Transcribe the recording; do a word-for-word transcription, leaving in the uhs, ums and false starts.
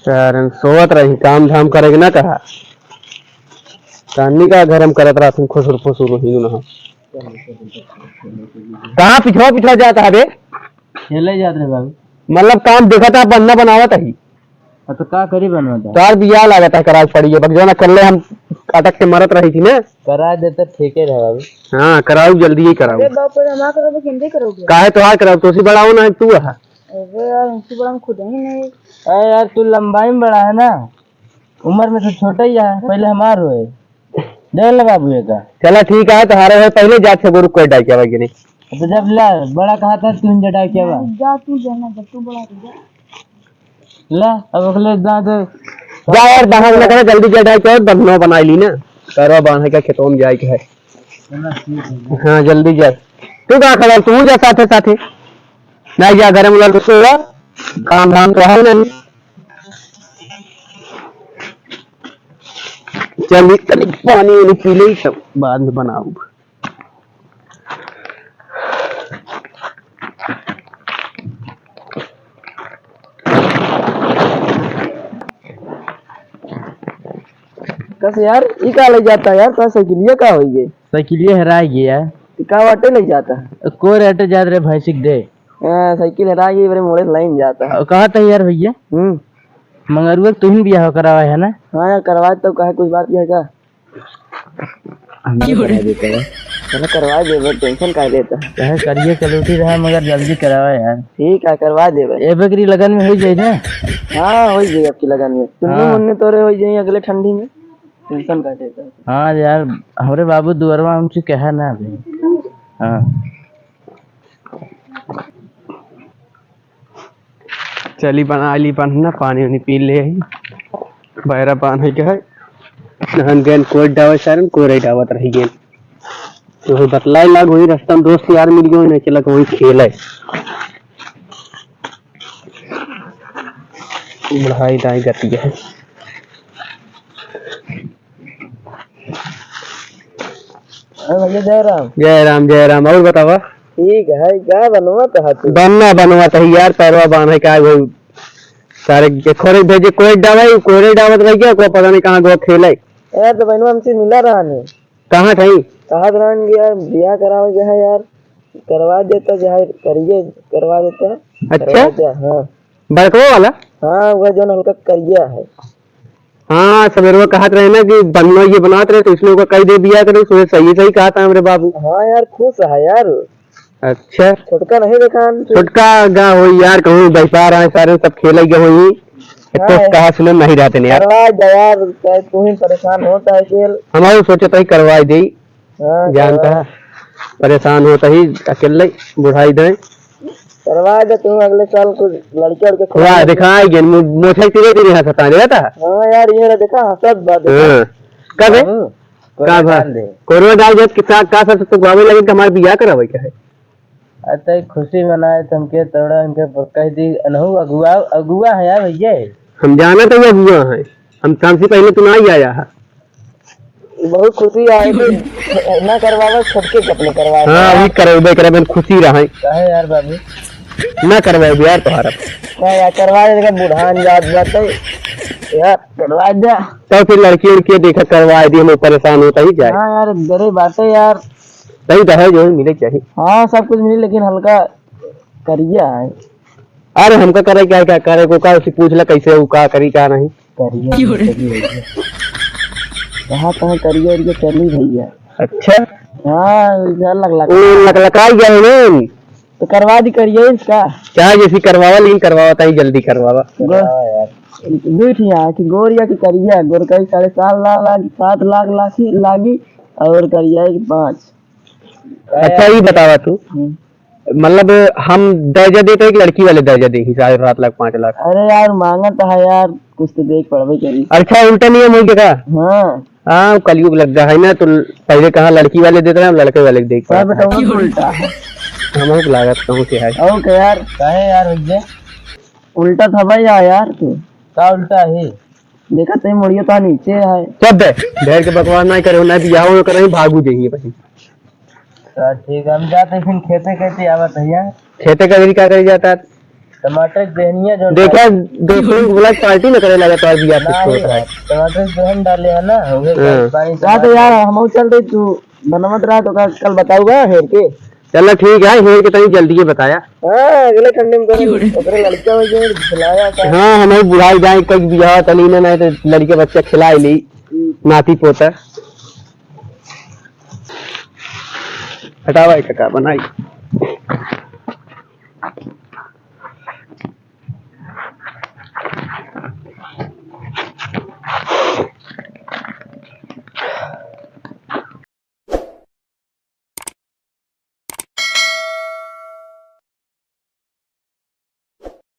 सारन सोवत रही, काम धाम करे के ना कहा। कानी का घर हम करत रहत हन, खुसुर फुसुर ही ना। कहाँ पिछवा पिछवा जात है बे? खेले जात रहे बाबू। मतलब काम देखत है, बनना बनावत है। अब तो का करी बनवा था? तार बियाह लागत है, कराज पड़ी है। बक जौन अकेले हम अटक के मरत रही थी ना। करा दे तो ठीके रहे बाबू। हाँ, कराऊ, जल्दी ही कराऊ। अरे बाप रे, हमार कराबो कि हमरे कराबो? काहे तोहार कराऊ? तोसी बड़ा हो ना, तू है। अरे यार, इनसे बड़ा हम खुद ही नहीं। अरे यार, तू लंबाई में बड़ा है ना, उम्र में तो छोटा ही है, पहले हमार होए। दे ले बाबू एका। चला ठीक है, तोहारे है, पहले जात से गोरू कोई डाल के आवा कि नहीं? तो जब ला, बड़ा कहा था, तू जटा के आवा। जा तू जाना, जब तू बड़ा हो जा। ला, अब अगले जा दे। जा यार, दहान न करे, जल्दी जटा के आवा, बन्नो बनाई ली ना। करवा बांधे का खेतों में जाए के है। चला, ठीक है। हाँ, जल्दी जा। तू का खबर, तू जा साथे साथे। नहीं जा, घर में लड़ तो, काम धाम तो है नहीं। चल, तनी पानी उनी पी ले, तब बाद में बनाऊ। कस यार, ई का ले जाता यार, तो साइकिलिया का होई गई? साइकिलिया हेराई गई यार। तो का वाटे ले जाता? कोई रेटे जात रे भाई, सीख दे। हाँ, साइकिल हेराई गई, बड़े मोड़े लाइन जाता है। और कहा था यार भैया? हम्म। मंगरुआ के तुहिन बियाह करावा है ना? हाँ यार, करवा तो, कहे कुछ बात है का? हम नहीं करा देते हैं। चलो करवा दे, बस टेंशन काहे लेता है? कहे करिए कलौटी रहा मगर जल्दी करावा यार। ठीक है, करवा दे बस। ए बकरी लगन में हो जाए ना? हाँ, हो जाए आपकी लगन में। तुन्नू हाँ। मुन्नू तोरे हो जाए अगले ठंडी में। टेंशन काहे लेता है? हाँ यार, हमरे बाबू दुअरवा हमसे कहा ना अभी। हाँ। चली बना ली बन्हना, पानी उनी पी ले आई। बैरा बांधे के है। नहन गैन कोई डावे सारन, कोई रही डावत रही गैन। तो वही बतलाई लाग वही रास्ता में दोस्त यार मिल गए, नहीं चला वही खेल है। बढ़ाई दाई गति है। अरे भैया, जय राम। जय राम, जय राम। और बतावा? ठीक है, का बनवा तो है तू? बनना बनवा तो है यार, पैरवा बांधे का वो सारे के खोरे भेजे, कोई डावे, कोई डावत रह गया, कोई पता नहीं कहाँ गो खेले। यार, तो बनवा हमसे मिला रहा नहीं। कहाँ ठाई? कहाँ रहा नहीं यार, बियाह करावे के है यार, करवा देता, चाहे करिए, करवा देता। अच्छा? करवा दे, हाँ। बड़कवा वाला? हाँ, वह जौन हल्का करिया है। हाँ, सवेरवा कहत रहे ना कि बनवा ये बनात रहे, तो इसने ओका कही दे बियाह करे, उसने सही सही कहा था हमरे बाबू। हाँ यार, खुश है यार। अच्छा। छोटका नहीं देखा हमसे। छोटका गा होई यार, कहूँ व्यापार आए, सारे सब खेले गए होई। एक तो हाँ। कहा सुने नहीं रहते नहीं यार। करवा दे यार, चाहे तू ही परेशान होता है खेल। हम और सोचे तो ही करवा दे। हाँ, जानता करवा। है, परेशान होता ही अकेले बुढ़ाई दे। करवा दे तू, अगले साल कुछ लड़के उड़के वाह, खोल। दिखाई गेन, मो-, मोछा धीरे धीरे हंसता है, देखा? हाँ यार, ये रहा, देखा, हंसत बा, देखा। हाँ। कब है? बाबू, का भा? डाल दे। कोरोना डाल दे, कितना, का सब तो गावे लगे कि हमारे बियाह करावे के है। अरे, तो खुशी मनाए, तुमके तोड़ा, उनके प-, कह दी, अनहु अगुआ, अगुआ है यार भैया। हम जाना तो ये अगुआ है, हम, हमसे पहले तो ना ही आया है। बहुत खुशी आए थे, ना करवावा, छोटके के अपने करवाए। हाँ, अभी करबे करबे, खुशी रहे। काहे यार बाबू? ना करवाए यार तोहरा। का यार, करवा दे, बुढ़ान जात बाटे। यार, करवा दे। तो फिर लड़की उड़की देखा, करवा दी, हम परेशान होता ही जाए। हाँ यार, गरीब बाटे यार। सही दहेज वही मिले चाहिए। हाँ, सब कुछ मिले, लेकिन हल्का करिया है। अरे, हमका करे क्या, क्या करे को का, उसे पूछ ले कैसे, वो का करी, का नहीं। करिया क्यों रे? करिया, करिया। कहाँ, कहाँ करिया, करिया चली भैया। अच्छा। हाँ, इधर लग लग। ओ, लकलकाई गया है ना? तो करवा दी करिया इसका। चाहे जैसी करवावा, लेकिन करवावा ताई जल्दी करवावा। गो-, हाँ यार। दू ठिया कि गोरिया की करिया, गोरका ही साढ़े सात लाख लागी, सात लाख लागी, लागी और करिया की पाँच। अच्छा, ये बतावा तू, हम्म। मतलब, हम दर्जा देते हैं कि लड़की वाले दर्जा दे ही साढ़े सात लाख, पाँच लाख? अरे यार, मांगत है यार, कुछ तो देख पड़बे करी। अच्छा, उल्टा नियम हो गया का? हाँ। हाँ, कलयुग लग गया है ना, तो पहले कहाँ लड़की वाले देते हैं, अब लड़के वाले देख पड़ा। बेटा, वो उल्टा है। हम लोग लागत कहूँ से है। और क्या यार? काहे यार भैया? उल्टा था भाई, आ यार तू। का उल्टा है? देखा ते मुड़िया तो नीचे है। चुप बे, ढेर के बकवास नहीं करे, ना बियाह हो करे, भागू जाइए भाई। तो ठीक है, हम जाते फिर खेते, कैसे आवत भैया? खेते का भी क्या करे जाता है? टमाटर के बेहनिया जो देखा, देखो, बोला पार्टी न करे लगा, तोर बियाह कुछ ना होत है। टमाटर के बेहन डाले है ना, उहे हाँ। पानी से का तो यार, हम चल रही, तू बनवत रहा तो का कल बताऊगा हेर के। चला ठीक है, हेर के तनी जल्दी ये बताया। हाँ, अगले ठंडे में करेंगे। ओकरे लड़का हो गए, खिलाया था। हाँ, हम ही बुढ़ाई जाए, कई बियाह तनी ना, नहीं तो लड़के बच्चा खिला ही ली, हम्म। नाती पोता। हटावा एक का बनाई।